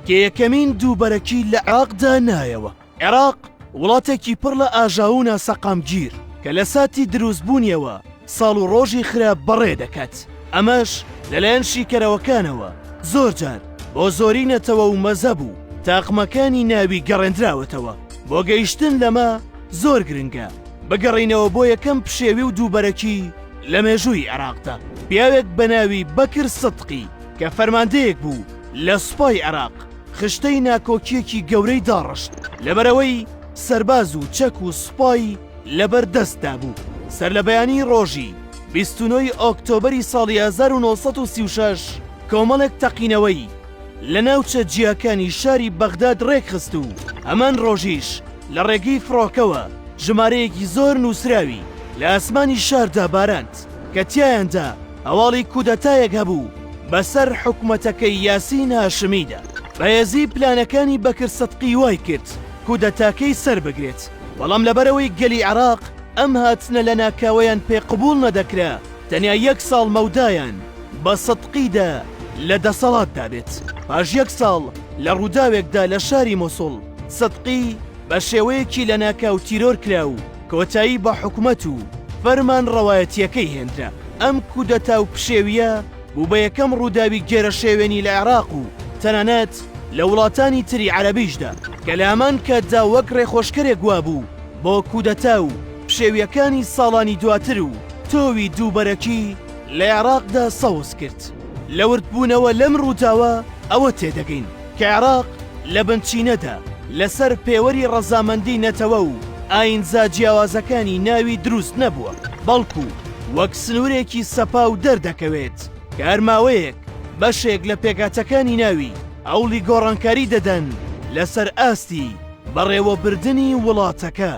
کە یەکەمین دووبەرەکی لە عێراقدا نایەوە. عێراق وڵاتێکی پڕ لە ئاژاوە و ناسەقامگیر کە لە ساتی دروستبوونیەوە ساڵ و ڕۆژی خراپ بەڕێ دەکات، ئەمەش لەلایەن شیکەرەوەکانەوە زۆرجار بۆ زۆری نەتەوە و مەزهەب و تاقمەکانی ناوی گەڕێندراوەتەوە. بۆ گەیشتن لەمە زۆر گرنگە بگەڕێینەوە بۆ یەکەم پشێوی و دووبەرەکی لە مێژووی عێراقدا، پیاوێک بە ناوی بەکر سدقی کە فەرماندەیەک بوو لە سوپای عێراق، خشتەی ناکۆکییەکی گەورەی داڕشت، لەبەرئەوەی سەرباز و چەک و سوپای لەبەر دەستدا بوو. سەرلەبەیانیی ڕۆژی 29 ی ئۆکتۆبەری ساڵی 1936 کۆمەڵێک تەقینەوەی لە ناوچە جیاکانی شاری بەغداد ڕێکخست و هەمان ڕۆژیش لە ڕێگەی فڕۆکەوە ژمارەیەکی زۆر نووسراوی لە ئاسمانی شاردا باراند کە تیایاندا هەواڵی کودەتایەک هەبوو بەسەر حکومەتەکەی یاسین هاشمیدا. بەهێزی پلانەکانی بەکر سدقی وای کرد کودەتاکەی سەربگرێت، بەڵام لەبەرئەوەی گەلی عێراق ئەم هاتنە لەناکاوەیان پێ قبوڵ نەدەکرا، تەنیا یەک ساڵ مەودایان بە سدقی دا لە دەسەڵاتدا بێت. پاش یەک ساڵ لە ڕووداوێکدا لە شاری موسڵ، سدقی بە شێوەیەکی لەناکاو تیرۆر کرا و کۆتایی بە حکومەت و فەرمانڕەوایەتییەکەی هێنرا. ئەم کودەتا و پشێوییە بوو بە یەکەم ڕووداوی گێرەشێوێنی لە عێراق و تەنانەت لە وڵاتانی تری عەرەبیشدا، کە لە هەمان کاتدا وەک ڕێخۆشکەرێک وابوو بۆ کودەتا و پشێوییەکانی ساڵانی دواتر و تۆوی دووبەرەکی لە عێراقدا سەوز کرد. لە وردبوونەوە لەم ڕووداوە ئەوە تێدەگەین کە عێراق لە بنچینەدا لەسەر پێوەری ڕەزامەندی نەتەوە و ئایینزا جیاوازەکانی ناوی دروست نەبووە، بەڵکو وەک سنوورێکی سەپاو دەردەکەوێت کە هەر ماوەیەک بەشێک لە پێکهاتەکانی ناوی هەوڵی گۆڕانکاری دەدەن لەسەر ئاستی بەڕێوەبردنی وڵاتەکە.